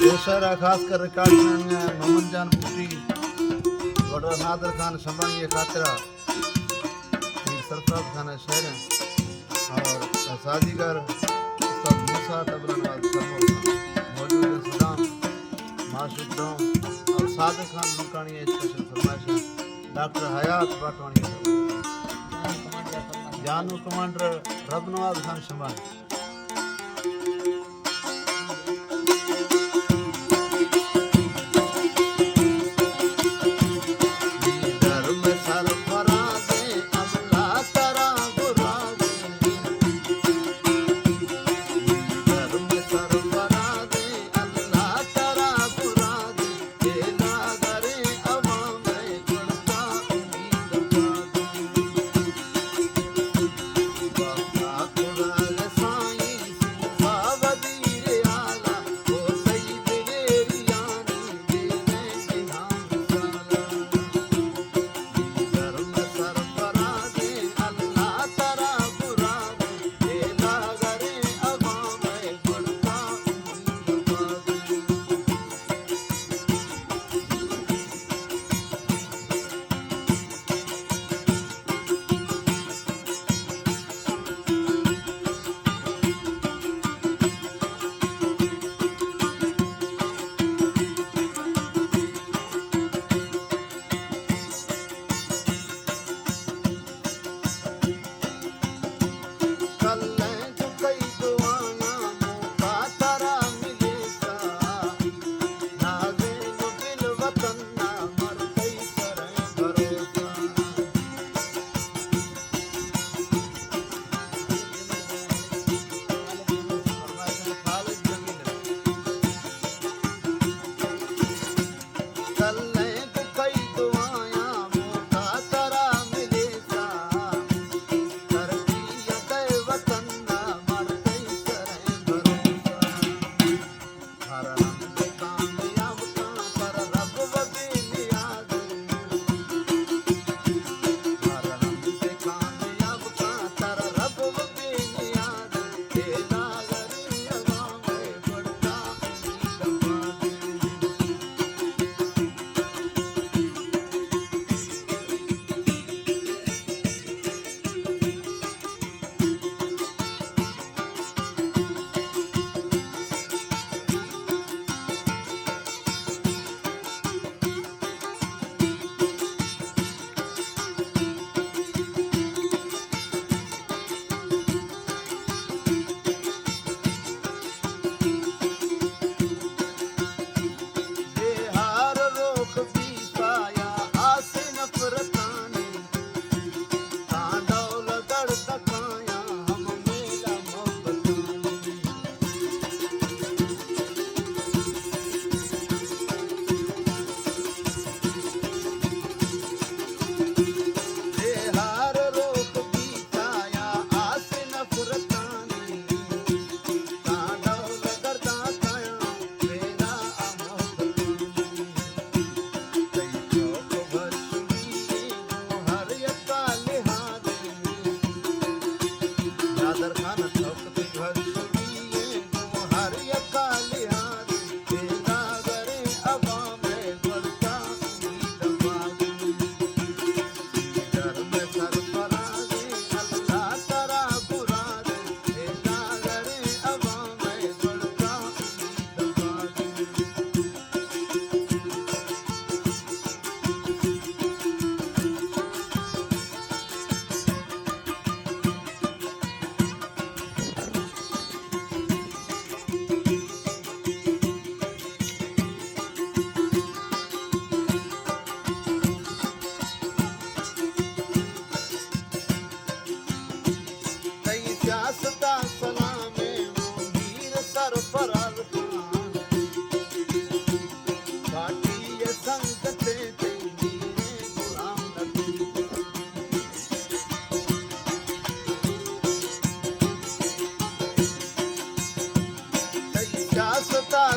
اے شعر ءَ خاص کر ریکارڈ کنگ ءَ محمد جان بگٹی، گورنر نادر خان شمبانی ءِ خاطر ءَ، میر سرفراز خان ءِ شعر اِنت اور سازیگر استاد موسیٰ، طبلہ نواز سرمور خان، موجود اِنت سدام، معشوق ڈون اور صادق خان ملکانی ءِ اسپیشل فرمائش اِنت۔ ڈاکٹر حیات باٹوانی ءِ جانو کمانڈر رب نواز خان شمبانی۔ تئی سیاست ءَ سلام اِنت میر سرفراز خان، پارٹی ءِ سنگت اِنت تئی میر غلام نبی۔ تئی سیاست ءَ